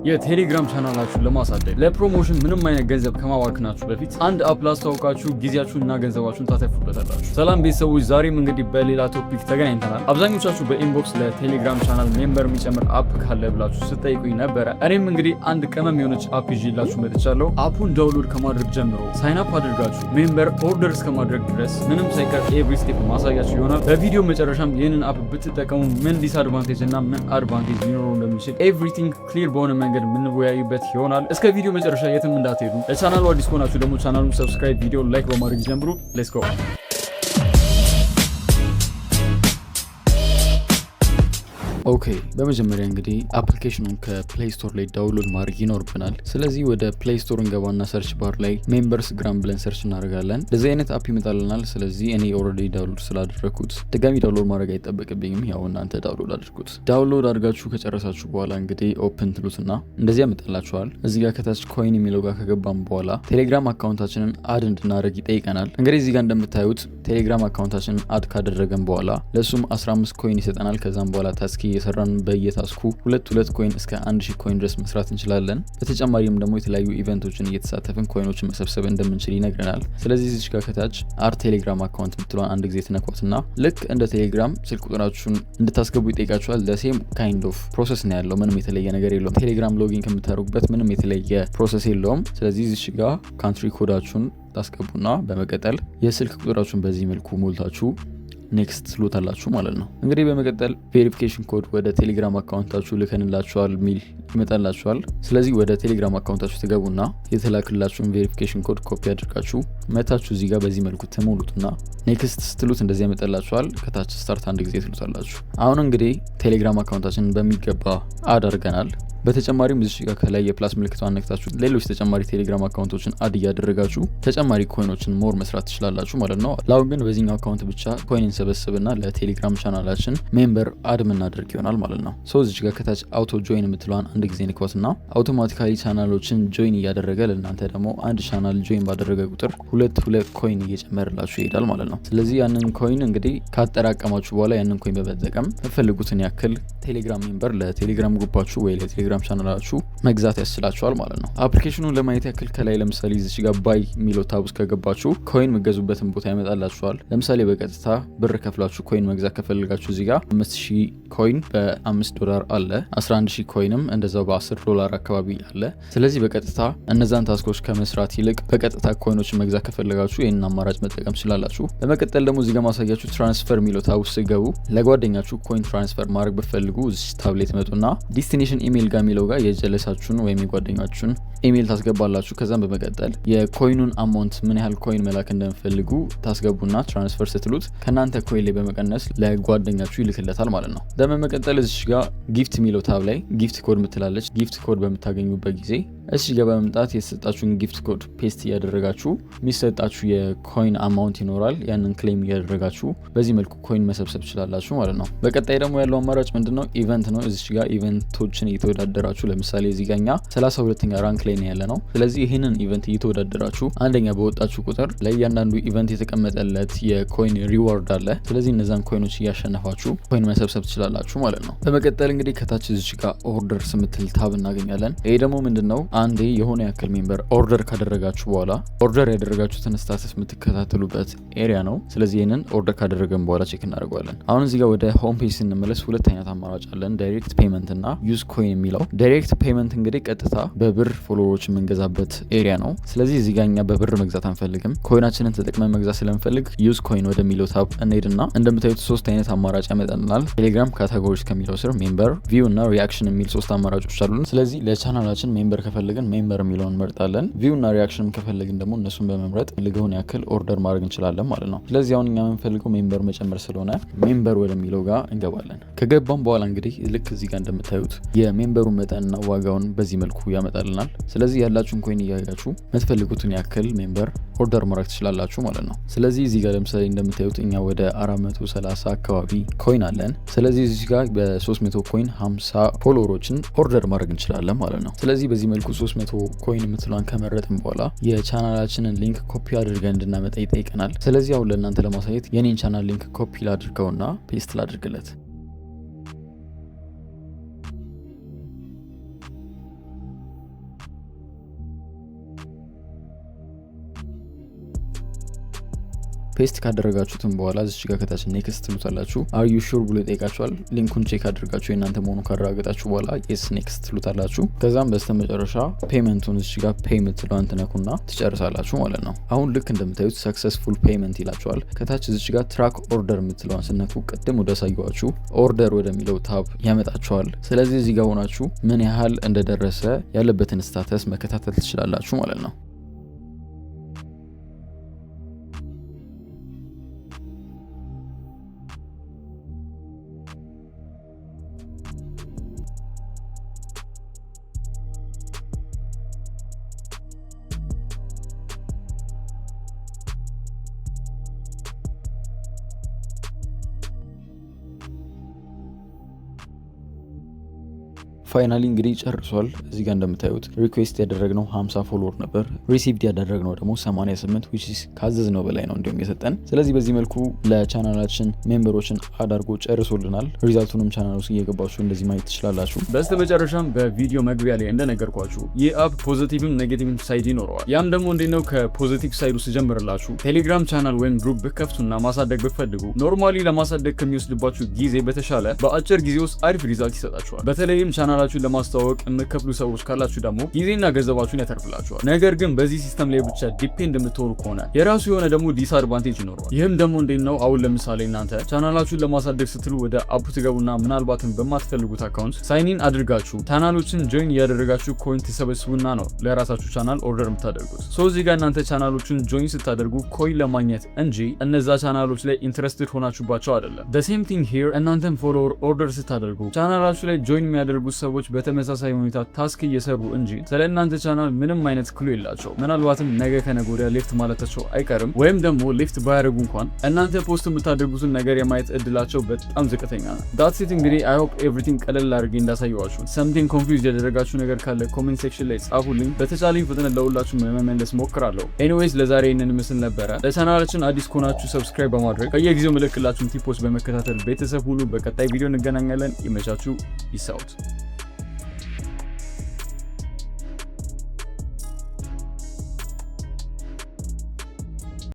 የቴሌግራም ቻናላችሁን ለማሳደግ ለ promotion ምንም አይነት ገንዘብ ከማባክናችሁ በፊት አንድ app ላስተዋውቃችሁ፣ ጊዜያችሁን እና ገንዘባችሁን ታተርፉበታላችሁ። ሰላም ቤተሰቦች፣ ዛሬም እንግዲህ በሌላ topic ተገናኝተናል። አብዛኞቻችሁ በ inbox ለቴሌግራም channel member የሚጨምር app ካለ ብላችሁ ስትጠይቁኝ ነበረ። እኔም እንግዲህ አንድ ቅመም የሆነች app ይዤላችሁ መጥቻለሁ። App ኡን download ከማድረግ ጀምሮ sign up አድርጋችሁ member order እስከማድረግ ድረስ ምንም ሳይቀር every step ማሳያችሁ ይሆናል። በቪዲዮ መጨረሻም ይህንን app ብትጠቀሙ ምን disadvantage እና ምን advantage ሊኖረው እንደሚችል everything clear በሆነ መንገድ የምንወያይበት ይሆናል። እስከ ቪዲዮ መጨረሻ የትም እንዳትሄዱ። ለቻናሉ አዲስ ከሆናችሁ ደግሞ ቻናሉን subscribe፣ ቪዲዮ like በማድረግ ጀምሩ። Let's go። Okay፣ በመጀመሪያ እንግዲህ application ኑን ከ Play Store ላይ download ማድረግ ይኖርብናል። ስለዚህ ወደ Play Store እንገባና search bar ላይ Members Gram ብለን search እናደርጋለን። እንደዚህ አይነት app ይመጣልናል። ስለዚህ እኔ already download ስላደረግኩት ድጋሚ download ማድረግ አይጠበቅብኝም። ያው እናንተ download አድርጉት። Download አድርጋችሁ ከጨረሳችሁ በኋላ እንግዲህ open ትሉትና እንደዚህ ያመጣላችኋል። እዚህ ጋር ከታች coin የሚለው ጋር ከገባም በኋላ ቴሌግራም account ኣችንን add እንድናደርግ ይጠይቀናል። እንግዲህ እዚህ ጋር እንደምታዩት ቴሌግራም account ኣችንን add ካደረገን በኋላ ለእሱም 15 coin ይሰጠናል። ከዛም በኋላ task እየሰራን በየ task ኩ ሁለት ሁለት coin እስከ 1000 coin ድረስ መስራት እንችላለን። በተጨማሪም ደግሞ የተለያዩ event ኦችን እየተሳተፍን coin ኦችን መሰብሰብ እንደምንችል ይነግረናል። ስለዚህ እዚች ጋር ከታች add Telegram account የምትለዋን አንድ ጊዜ ትነኳትና ልክ እንደ ቴሌግራም ስልክ ቁጥራችሁን እንድታስገቡ ይጠይቃችኋል። The same kind of process ነው ያለው፣ ምንም የተለየ ነገር የለውም። ቴሌግራም login ከምታደርጉበት ምንም የተለየ process የለውም። ስለዚህ እዚች ጋር country code ኣችሁን ታስገቡና በመቀጠል የስልክ ቁጥራችሁን በዚህ መልኩ ሞልታችሁ next ትሉታላችሁ ማለት ነው። እንግዲህ በመቀጠል verification code ወደ ቴሌግራም account ኣችሁ ልከንላችኋል ሚል ይመጣላችኋል። ስለዚህ ወደ ቴሌግራም account ኣችሁ ትገቡና የተላክላችሁን verification code copy አድርጋችሁ መታችሁ እዚህ ጋር በዚህ መልኩ ትሞሉትና next ስትሉት እንደዚህ ያመጣላችኋል። ከታች start አንድ ጊዜ ትሉታላችሁ። አሁን እንግዲህ ቴሌግራም account ኣችንን በሚገባ add አድርገናል። በተጨማሪም እዚህ ጋር ከላይ የ plus ምልክቷን ነክታችሁ ሌሎች ተጨማሪ ቴሌግራም account ኦችን add እያደረጋችሁ ተጨማሪ coin ኦችን more መስራት ትችላላችሁ ማለት ነው። ለአሁን ግን በዚህኛው account ብቻ coin እንሰበስብና ለቴሌግራም channel ኣችን member add ምናደርግ ይሆናል ማለት ነው። So እዚች ጋር ከታች auto join የምትለዋን አንድ ጊዜ ንኳትና automatically channel ኦችን join እያደረገ ለእናንተ ደግሞ አንድ channel join ባደረገ ቁጥር ሁለት ሁለት coin እየጨመረላችሁ ይሄዳል ማለት ነው። ስለዚህ ያንን coin እንግዲህ ካጠራቀማችሁ በኋላ ያንን coin በመጠቀም የምትፈልጉትን ያክል ቴሌግራም member ለቴሌግራም group ኣችሁ ወይ ለቴሌግራም ቻናላችሁ መግዛት ያስችላችኋል ማለት ነው። Application ኑን ለማየት ያክል ከላይ ለምሳሌ እዚች ጋር buy የሚለው tab ውስጥ ከገባችሁ coin የምትገዙበትን ቦታ ያመጣላችኋል። ለምሳሌ በቀጥታ ብር ከፍላችሁ coin መግዛት ከፈለጋችሁ እዚህ ጋር 5000 coin በ5 ዶላር አለ፣ 11000 coin ም እንደዛው በ10 ዶላር አካባቢ አለ። ስለዚህ በቀጥታ እነዛን task ኦች ከመስራት ይልቅ በቀጥታ coin ኦችን መግዛት ከፈለጋችሁ ይህንን አማራጭ መጠቀም ትችላላችሁ። በመቀጠል ደግሞ እዚህ ጋር ማሳያችሁ transfer የሚለው tab ውስጥ ስትገቡ ለጓደኛችሁ coin transfer ማድረግ ብትፈልጉ እዚህ tab ላይ ትመጡና destination email ጋር የሚለው ጋር የጀለሳችሁን ወይም የጓደኛችሁን ኢሜይል ታስገባላችሁ። ከዛም በመቀጠል የ coin ኑን amount ምን ያህል coin መላክ እንደምትፈልጉ ታስገቡና transfer ስትሉት ከእናንተ coin ላይ በመቀነስ ለጓደኛችሁ ይልክለታል ማለት ነው። በመቀጠል እዚች ጋር gift የሚለው tab ላይ gift code ምትላለች። Gift code በምታገኙበት ጊዜ እዚህ ጋር በመምጣት የተሰጣችሁን gift code paste እያደረጋችሁ የሚሰጣችሁ የ coin amount ይኖራል። ያንን claim እያደረጋችሁ በዚህ መልኩ coin መሰብሰብ ትችላላችሁ ማለት ነው። በቀጣይ ደግሞ ያለው አማራጭ ምንድነው? Event ነው። እዚች ጋር event ኦችን እየተወዳደራችሁ ለምሳሌ እዚህ ጋር እኛ 32ኛ rank ላይ ነው ያለነው። ስለዚህ ይህንን event እየተወዳደራችሁ አንደኛ በወጣችሁ ቁጥር ለእያንዳንዱ event የተቀመጠለት የ coin reward አለ። ስለዚህ እነዛን coin ኦች እያሸነፋችሁ coin መሰብሰብ ትችላላችሁ ማለት ነው። በመቀጠል እንግዲህ ከታች እዚች ጋር orders የምትል tab እናገኛለን። ይሄ ደግሞ ምንድነው? አንዴ የሆነ ያክል member order ካደረጋችሁ በኋላ order ያደረጋችሁትን status የምትከታተሉበት area ነው። ስለዚህ ይህንን order ካደረገን በኋላ check እናደርገዋለን። አሁን እዚህ ጋር ወደ home page ስንመለስ ሁለት አይነት አማራጭ አለን፣ direct payment እና use coin የሚለው። Direct payment እንግዲህ ቀጥታ በብር follower ኦች የምንገዛበት area ነው። ስለዚህ እዚህ ጋር እኛ በብር መግዛት አንፈልግም። Coin ኣችንን ተጠቅመን መግዛት ስለምንፈልግ use coin ወደሚለው tab እንሄድና እንደምታዩት ሶስት አይነት አማራጭ ያመጣልናል። ቴሌግራም categories ከሚለው ስር member፣ view እና reaction የሚል ሶስት አማራጮች አሉን። ስለዚህ ለ channel ኣችን member ከፈለግን member የሚለውን እንመርጣለን። View እና reaction ከፈለግን ደግሞ እነሱን በመምረጥ የፈለግነውን ያክል order ማድረግ እንችላለን ማለት ነው። ስለዚህ አሁን እኛ የምንፈልገው member መጨመር ስለሆነ member ወደሚለው ጋር እንገባለን። ከገባን በኋላ እንግዲህ ልክ እዚህ ጋር እንደምታዩት የ member ኡ መጠንና ዋጋውን በዚህ መልኩ ያመጣልናል። ስለዚህ ያላችሁን coin እያያችሁ የምትፈልጉትን ያክል member order ማድረግ ትችላላችሁ ማለት ነው። ስለዚህ እዚህ ጋር ለምሳሌ እንደምታዩት እኛ ወደ 430 አካባቢ coin አለን። ስለዚህ እዚህ ጋር በ300 coin 50 follower ኦችን order ማድረግ እንችላለን ማለት ነው። ስለዚህ በዚህ መልኩ 300 coin የምትለዋን ከመረጥን በኋላ የ channel ኣችንን link copy አድርገን እንድናመጣ ይጠይቀናል። ስለዚህ አሁን ለእናንተ ለማሳየት የኔን channel link copy ላድርገውና paste ላድርግለት። Paste ካደረጋችሁትም በኋላ እዚች ጋር ከታች next ትሉታላችሁ። Are you sure ብሎ ይጠይቃችኋል። Link ኡን check አድርጋችሁ የእናንተ መሆኑን ካረጋገጣችሁ በኋላ yes, next ትሉታላችሁ። ከዛም በስተመጨረሻ payment ኡን እዚች ጋር pay የምትለዋን ትነኩና ትጨርሳላችሁ ማለት ነው። አሁን ልክ እንደምታዩት successful payment ይላችኋል። ከታች እዚች ጋር track order የምትለዋን ስትነኩ ቅድም ወዳሳየኋችሁ order ወደሚለው tab ያመጣችኋል። ስለዚህ እዚህ ጋር ሆናችሁ ምን ያህል እንደደረሰ ያለበትን status መከታተል ትችላላችሁ ማለት ነው። Finally እንግዲህ ጨርሷል። እዚህ ጋር እንደምታዩት request ያደረግነው 50 follower ነበር፣ received ያደረግነው ደግሞ 88፣ which is ካዘዝነው በላይ ነው እንዲሁም የሰጠን። ስለዚህ በዚህ መልኩ ለቻናላችን member ኦችን add አድርጎ ጨርሶልናል። Result ኡንም ቻናል ውስጥ እየገባችሁ እንደዚህ ማየት ትችላላችሁ። በስተመጨረሻም በቪዲዮ መግቢያ ላይ እንደነገርኳችሁ ይህ app positive ም negative ም side ይኖረዋል። ያም ደግሞ እንዴት ነው? ከ positive side ኡ ስጀምርላችሁ ቴሌግራም ቻናል ወይም group ብትከፍቱና ማሳደግ ብትፈልጉ normally ለማሳደግ ከሚወስድባችሁ ጊዜ በተሻለ በአጭር ጊዜ ውስጥ አሪፍ result ይሰጣችኋል። በተለይም ቻናላችሁን ለማስተዋወቅ የምትከፍሉ ሰዎች ካላችሁ ደግሞ ጊዜና ገንዘባችሁን ያተርፍላችኋል። ነገር ግን በዚህ system ላይ ብቻ depend የምትሆኑ ከሆነ የራሱ የሆነ ደግሞ disadvantage ይኖረዋል። ይህም ደግሞ እንዴት ነው? አሁን ለምሳሌ እናንተ ቻናላችሁን ለማሳደግ ስትሉ ወደ app ኡ ትገቡና ምናልባትም በማትፈልጉት account sign in አድርጋችሁ ቻናሎችን join እያደረጋችሁ coin ትሰበስቡና ነው ለራሳችሁ channel order የምታደርጉት። So እዚህ ጋር እናንተ ቻናሎችን join ስታደርጉ coin ለማግኘት እንጂ እነዛ ቻናሎች ላይ interested ሆናችሁባቸው አይደለም። Same thing here፣ እናንተን follower order ስታደርጉ ቻናላችሁ ላይ join የሚያደርጉት ሰዎች በተመሳሳይ ሁኔታ task እየሰሩ እንጂ ስለ እናንተ ቻናል ምንም አይነት clue የላቸውም። ምናልባትም ነገ ከነገ ወዲያ left ማለታቸው አይቀርም። ወይም ደግሞ left ባያደርጉ እንኳን እናንተ post የምታደርጉትን ነገር የማየት እድላቸው በጣም ዝቅተኛ ነው። That's it። እንግዲህ I hope everything ቀለል አድርጌ እንዳሳየኋችሁ። Something confuse ያደረጋችሁ ነገር ካለ comment section ላይ ጻፉልኝ። በተቻለኝ ፍጥነት ለሁላችሁ ለመመለስ ሞክራለሁ። Anyways፣ ለዛሬ ይህንን ይመስል ነበረ። ለቻናላችን አዲስ ከሆናችሁ subscribe በማድረግ በየጊዜው የምለቅላችሁን tip ኦች በመከታተል ቤተሰብ ሁኑ። በቀጣይ ቪዲዮ እንገናኛለን። ይመቻችሁ። Peace out.